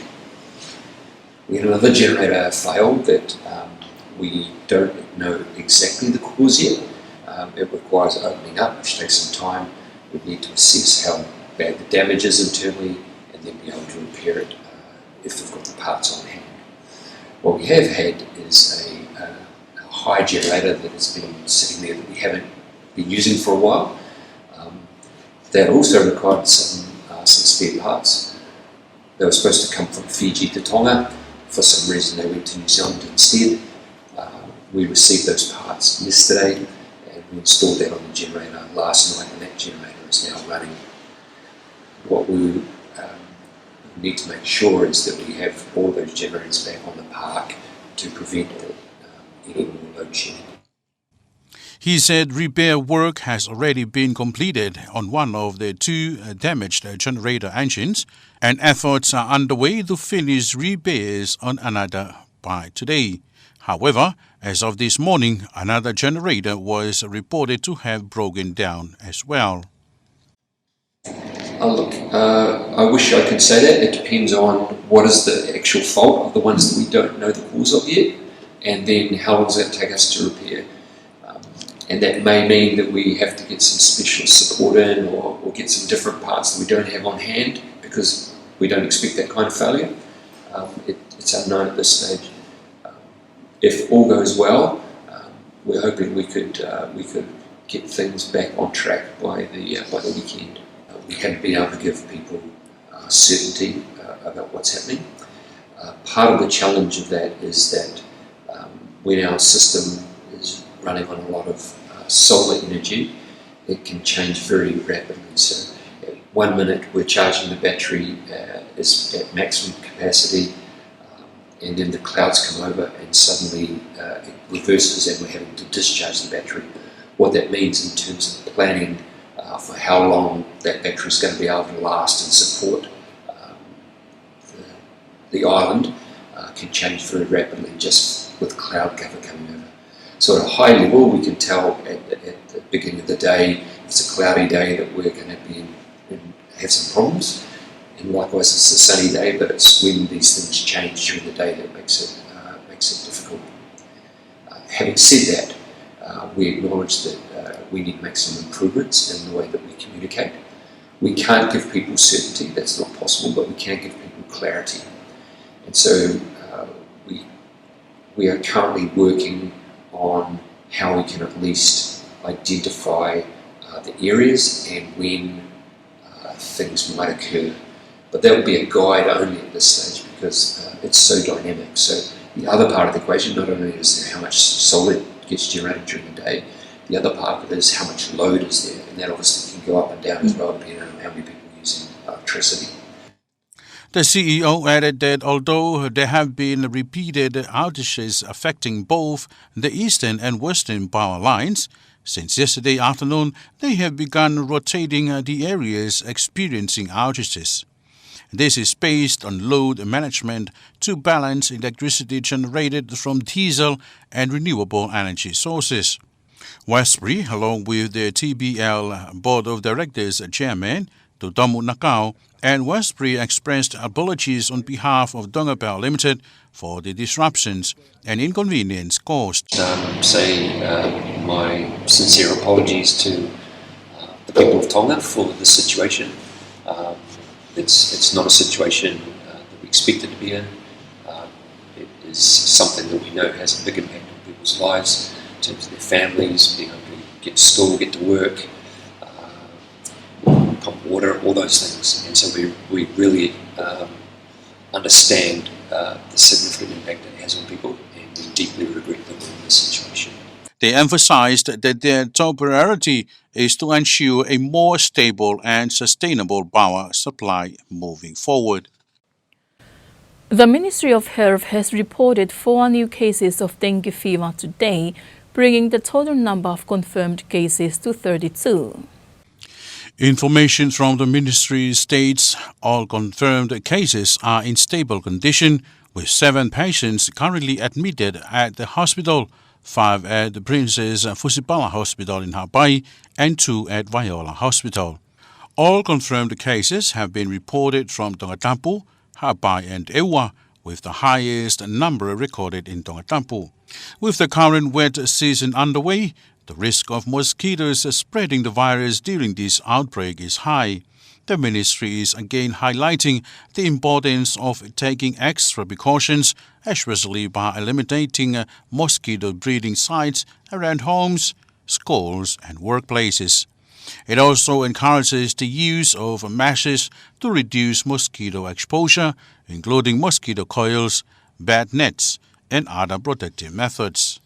We had another generator fail that, um, we don't know exactly the cause yet. Um, it requires opening up, which takes some time. We need to assess how bad the damage is internally and then be able to repair it, uh, if they've got the parts on hand. What we have had is a, uh, a high generator that has been sitting there that we haven't been using for a while. Um, that also required some, uh, some spare parts. They were supposed to come from Fiji to Tonga. For some reason, they went to New Zealand instead. Uh, we received those parts yesterday, and we installed that on the generator last night, and that generator is now running. What we, um, need to make sure is that we have all those generators back on the park to prevent, um, any more load shedding. He said repair work has already been completed on one of the two, uh, damaged, uh, generator engines, and efforts are underway to finish repairs on another by today. However, as of this morning, another generator was reported to have broken down as well. Oh, look, uh, I wish I could say that. It depends on what is the actual fault of the ones that we don't know the cause of yet, and then how long does that take us to repair. Um, and that may mean that we have to get some specialist support in, or, or get some different parts that we don't have on hand because we don't expect that kind of failure. Um, it, it's unknown at this stage. Um, if all goes well, um, we're hoping we could, uh, we could get things back on track by the, uh, by the weekend. Uh, we haven't been able to give people, uh, certainty, uh, about what's happening. Uh, part of the challenge of that is that, um, when our system is running on a lot of, uh, solar energy, it can change very rapidly. So at one minute we're charging the battery, uh, is at maximum capacity, um, and then the clouds come over and suddenly, uh, it reverses and we're having to discharge the battery. What that means in terms of planning, uh, for how long that battery is gonna be able to last and support, um, the, the island, uh, can change very rapidly just with cloud cover coming over. So at a high level, we can tell at, at the beginning of the day, if it's a cloudy day, that we're gonna be in, in, have some problems. And likewise, if it's a sunny day, but it's when these things change during the day that makes it, uh, makes it difficult. Uh, having said that, uh, we acknowledge that, uh, we need to make some improvements in the way that we communicate. We can't give people certainty, that's not possible, but we can give people clarity. And so, uh, we, we are currently working on how we can at least identify, uh, the areas and when, uh, things might occur. But that would be a guide only at this stage because, uh, it's so dynamic. So the other part of the equation, not only is how much solar gets generated during the day, The other part of it is how much load is there, and that obviously can go up and down as well, depending on how many people are using electricity. The C E O added that although there have been repeated outages affecting both the eastern and western power lines, since yesterday afternoon, they have begun rotating, uh, the areas experiencing outages. This is based on load management to balance electricity generated from diesel and renewable energy sources. Westbury, along with the T P L Board of Directors Chairman, Tutomu Nakao, and Westbury expressed apologies on behalf of Tonga Power Limited for the disruptions and inconvenience caused. Um, say, uh, my sincere apologies to, uh, the people of Tonga for the situation. Um, it's, it's not a situation, uh, that we expected to be in. Um, it is something that we know has a big impact on people's lives, in terms of their families, being able to get to school, get to work, uh, pump water, all those things. And so we, we really, um, understand, uh, the significant impact it has on people, and we deeply regret that we're in this situation. They emphasized that their top priority is to ensure a more stable and sustainable power supply moving forward. The Ministry of Health has reported four new cases of dengue fever today, bringing the total number of confirmed cases to thirty-two. Information from the ministry states all confirmed cases are in stable condition, with seven patients currently admitted at the hospital, five at the Princess Fusipala Hospital in Haʻapai and two at Vaiola Hospital. All confirmed cases have been reported from Tongatapu, Haʻapai and ʻEua, with the highest number recorded in Tongatapu. With the current wet season underway, the risk of mosquitoes spreading the virus during this outbreak is high. The ministry is again highlighting the importance of taking extra precautions, especially by eliminating, uh, mosquito breeding sites around homes, schools, and workplaces. It also encourages the use of meshes to reduce mosquito exposure, including mosquito coils, bed nets, and other protective methods.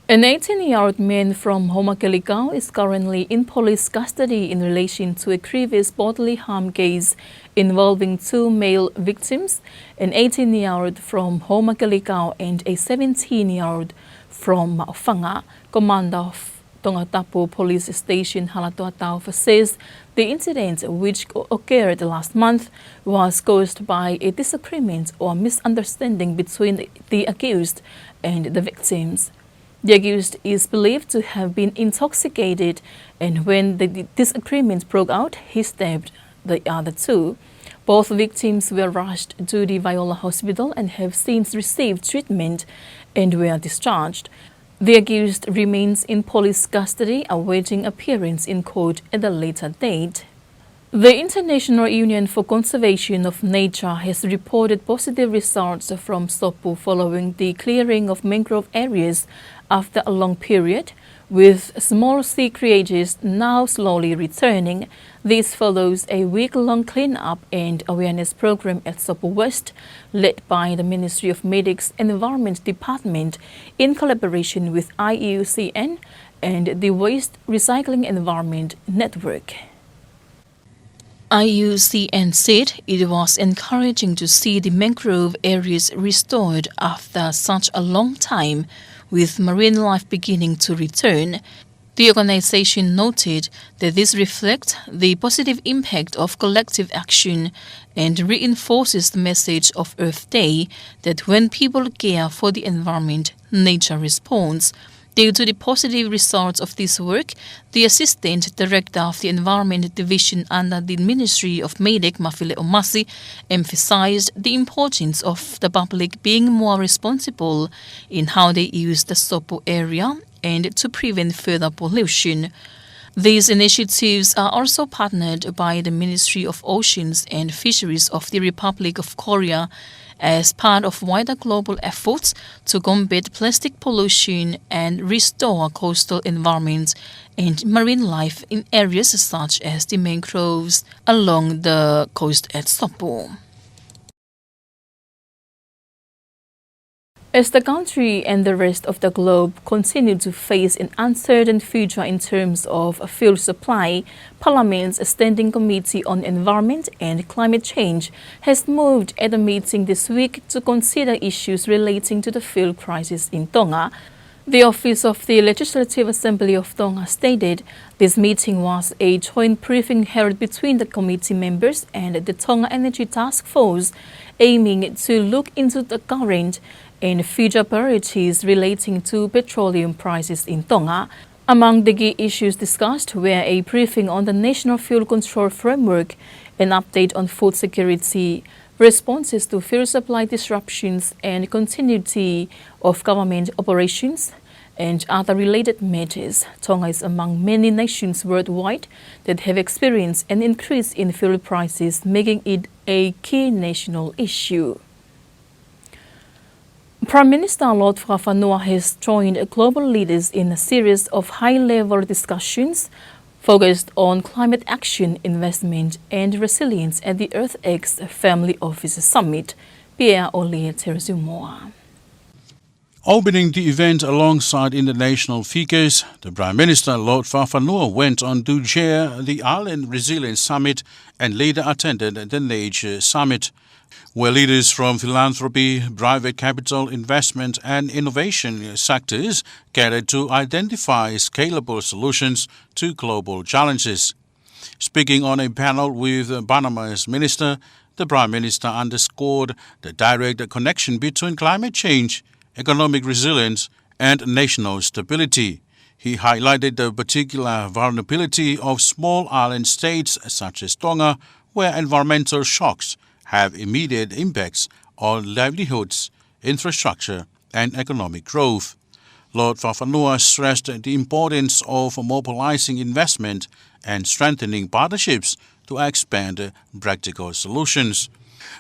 An eighteen-year-old man from Houmakelikao is currently in police custody in relation to a grievous bodily harm case involving two male victims, an eighteen-year-old from Houmakelikao and a seventeen-year-old from Maʻufanga. Commander of Tongatapu Police Station Halatoataufa says the incident, which o-, occurred last month, was caused by a disagreement or misunderstanding between the, the accused and the victims. The accused is believed to have been intoxicated, and when the di-, disagreement broke out, he stabbed the other two. Both victims were rushed to the Vaiola Hospital and have since received treatment and were discharged. The accused remains in police custody, awaiting appearance in court at a later date. The International Union for Conservation of Nature has reported positive results from Sopu following the clearing of mangrove areas after a long period, with small sea creatures now slowly returning. This follows a week-long cleanup and awareness program at Sopu West, led by the Ministry of MEDIC's Environment Department in collaboration with I U C N and the Waste Recycling Environment Network. I U C N said it was encouraging to see the mangrove areas restored after such a long time, with marine life beginning to return. The organization noted that this reflects the positive impact of collective action and reinforces the message of Earth Day that when people care for the environment, nature responds. Due to the positive results of this work, the Assistant Director of the Environment Division under the Ministry of MEDIC, Mafileʻo Masi, emphasized the importance of the public being more responsible in how they use the Sopu area and to prevent further pollution. These initiatives are also partnered by the Ministry of Oceans and Fisheries of the Republic of Korea as part of wider global efforts to combat plastic pollution and restore coastal environments and marine life in areas such as the mangroves along the coast at Sopu. As the country and the rest of the globe continue to face an uncertain future in terms of fuel supply, Parliament's Standing Committee on Environment and Climate Change has moved at a meeting this week to consider issues relating to the fuel crisis in Tonga. The Office of the Legislative Assembly of Tonga stated this meeting was a joint briefing held between the committee members and the Tonga Energy Task Force, aiming to look into the current and future priorities relating to petroleum prices in Tonga. Among the key issues discussed were a briefing on the National Fuel Control Framework, an update on food security, responses to fuel supply disruptions and continuity of government operations, and other related matters. Tonga is among many nations worldwide that have experienced an increase in fuel prices, making it a key national issue. Prime Minister Lord Fakafanua has joined global leaders in a series of high-level discussions focused on climate action, investment, and resilience at the Earth X Family Office Summit. Pierre Olie tells you more. Opening the event alongside international figures, the Prime Minister Lord Fakafanua went on to chair the Island Resilience Summit and later attended the Nature Summit, where leaders from philanthropy, private capital, investment, and innovation sectors gathered to identify scalable solutions to global challenges. Speaking on a panel with Panama's minister, the Prime Minister underscored the direct connection between climate change, economic resilience, and national stability. He highlighted the particular vulnerability of small island states such as Tonga, where environmental shocks have immediate impacts on livelihoods, infrastructure, and economic growth. Lord Fakafanua stressed the importance of mobilizing investment and strengthening partnerships to expand practical solutions.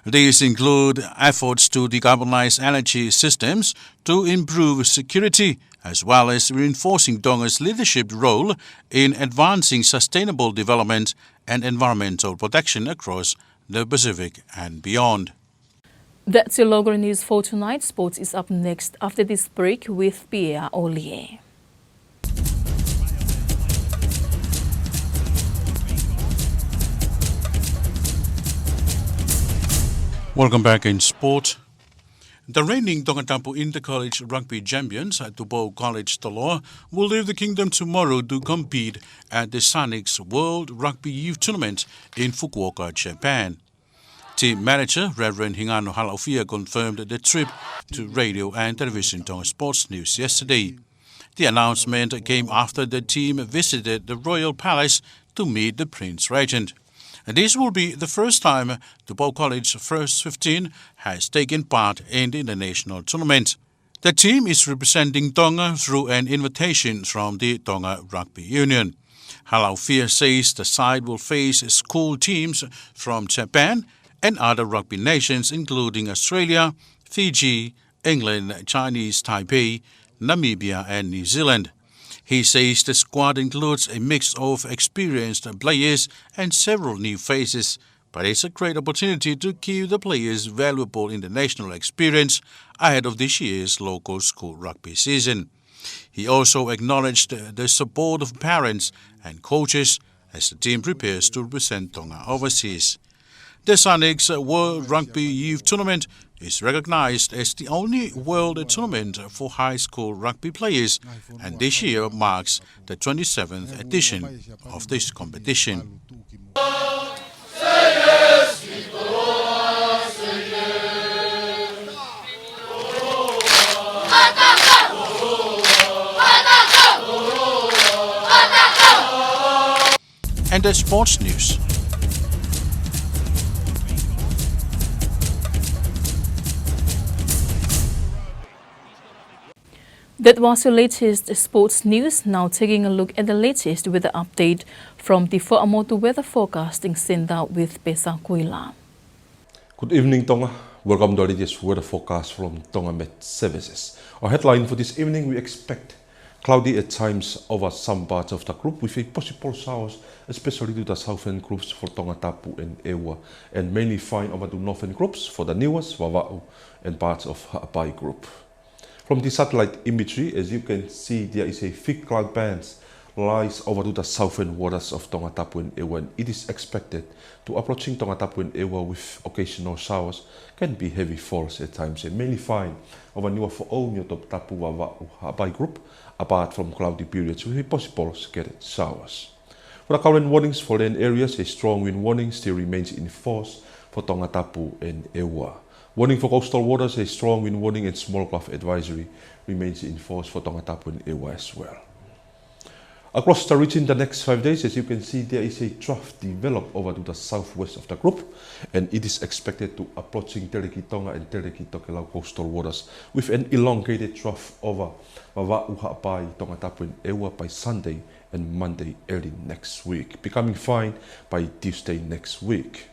These include efforts to decarbonize energy systems to improve security, as well as reinforcing Tonga's leadership role in advancing sustainable development and environmental protection across the Pacific and beyond. That's your local news for tonight. Sports is up next after this break with Pierre Olie. Welcome back in sport. The reigning Tongatapu Inter-College Rugby champions at Tupou College Toloa will leave the kingdom tomorrow to compete at the Sonics World Rugby Youth Tournament in Fukuoka, Japan. Team manager Reverend Hingano Halaofia confirmed the trip to Radio and Television Tonga Sports News yesterday. The announcement came after the team visited the Royal Palace to meet the Prince Regent. This will be the first time Tupou College First Fifteen has taken part in the international tournament. The team is representing Tonga through an invitation from the Tonga Rugby Union. Halaofia says the side will face school teams from Japan and other rugby nations, including Australia, Fiji, England, Chinese Taipei, Namibia, and New Zealand. He says the squad includes a mix of experienced players and several new faces, but it's a great opportunity to give the players valuable international experience ahead of this year's local school rugby season. He also acknowledged the support of parents and coaches as the team prepares to represent Tonga overseas. The Sonics World Rugby Youth Tournament is recognized as the only world tournament for high school rugby players, and this year marks the twenty-seventh edition of this competition. And the sports news. That was your latest sports news. Now taking a look at the latest weather update from the Fuaʻamotu Weather Forecasting Centre with Pesa Kuila. Good evening, Tonga. Welcome to our latest weather forecast from Tonga Met Services. Our headline for this evening, we expect cloudy at times over some parts of the group with a possible showers, especially to the southern groups for Tongatapu and ʻEua, and mainly fine over to northern groups for the Niuas, Vavaʻu, and parts of Haʻapai group. From the satellite imagery, as you can see, there is a thick cloud bands lies over to the southern waters of Tongatapu and ʻEua, and it is expected to approaching Tongatapu and ʻEua with occasional showers, can be heavy falls at times, and mainly fine over Niuafoʻou, Niuatoputapu, Vavaʻu, Haʻapai group, apart from cloudy periods with possible scattered showers. For the current warnings for land areas, a strong wind warning still remains in force for Tongatapu and ʻEua. Warning for coastal waters, a strong wind warning and small craft advisory remains in force for Tongatapu and ʻEua as well. Across the region the next five days, as you can see, there is a trough develop over to the southwest of the group, and it is expected to approaching Telekitonga and Telekitokelau coastal waters with an elongated trough over Vavaʻu, Haʻapai, Tongatapu and ʻEua by Sunday and Monday early next week, becoming fine by Tuesday next week.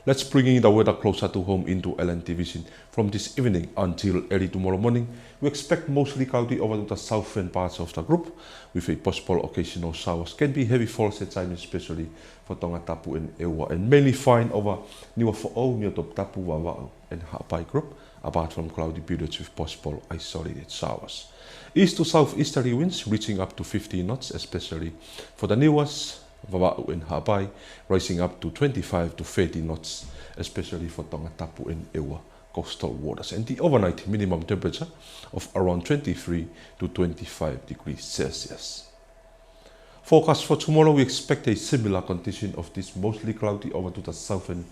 Let's bring in the weather closer to home into Island Division. From this evening until early tomorrow morning, we expect mostly cloudy over to the southern parts of the group, with a possible occasional showers. Can be heavy falls at times, especially for Tongatapu and ʻEua, and mainly fine over Niuafoʻou, Niuatoputapu, Vavaʻu, and Haʻapai group, apart from cloudy periods with possible isolated showers. East to southeasterly winds reaching up to fifty knots, especially for the Niuas, Vavaʻu and Haʻapai, rising up to twenty-five to thirty knots, especially for Tongatapu and ʻEua coastal waters. And the overnight minimum temperature of around twenty-three to twenty-five degrees Celsius. Forecast for tomorrow, we expect a similar condition of this mostly cloudy over to the southern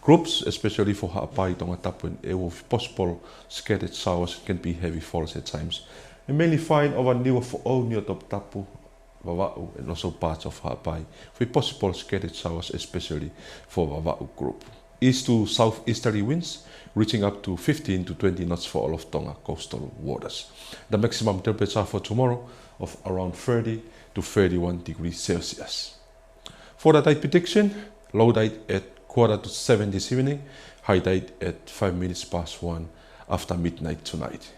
groups, especially for Haʻapai, Tongatapu and ʻEua, with possible scattered showers, can be heavy falls at times. And mainly fine over Niuafoʻou, Niuatoputapu, Vavaʻu, and also parts of Haʻapai, with possible scattered showers, especially for Vavaʻu group. East to southeasterly winds reaching up to fifteen to twenty knots for all of Tonga coastal waters. The maximum temperature for tomorrow of around thirty to thirty-one degrees Celsius. For the tide prediction, low tide at quarter to seven this evening, high tide at five minutes past one after midnight tonight.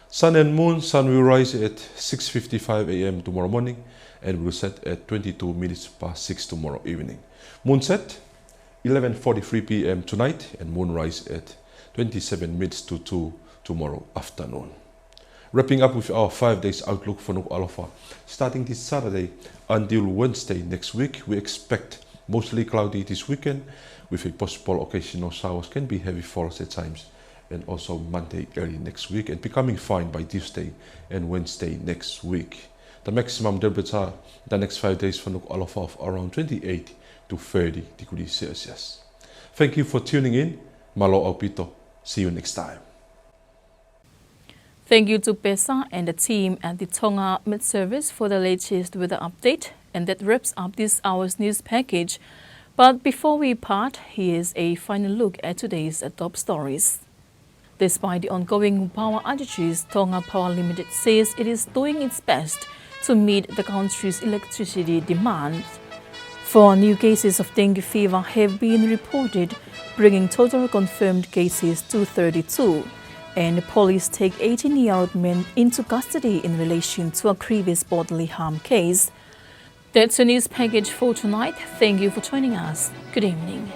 Sun and moon, sun will rise at six fifty-five A M tomorrow morning and will set at twenty-two minutes past six tomorrow evening. Moon set eleven forty-three P M tonight and moon rise at twenty-seven minutes to two tomorrow afternoon. Wrapping up with our five days outlook for Nukuʻalofa. Starting this Saturday until Wednesday next week, we expect mostly cloudy this weekend with a possible occasional showers, can be heavy falls at times, and also Monday early next week, and becoming fine by Tuesday and Wednesday next week. The maximum temperature the next five days for Nukuʻalofa of around twenty-eight to thirty degrees Celsius. Thank you for tuning in. Mālō ʻaupito. See you next time. Thank you to Pesa and the team at the Tonga Met Service for the latest weather update. And that wraps up this hour's news package. But before we part, here's a final look at today's top stories. Despite the ongoing power outages, Tonga Power Limited says it is doing its best to meet the country's electricity demand. Four new cases of dengue fever have been reported, bringing total confirmed cases to thirty-two. And police take eighteen-year-old man into custody in relation to a grievous bodily harm case. That's the news package for tonight. Thank you for joining us. Good evening.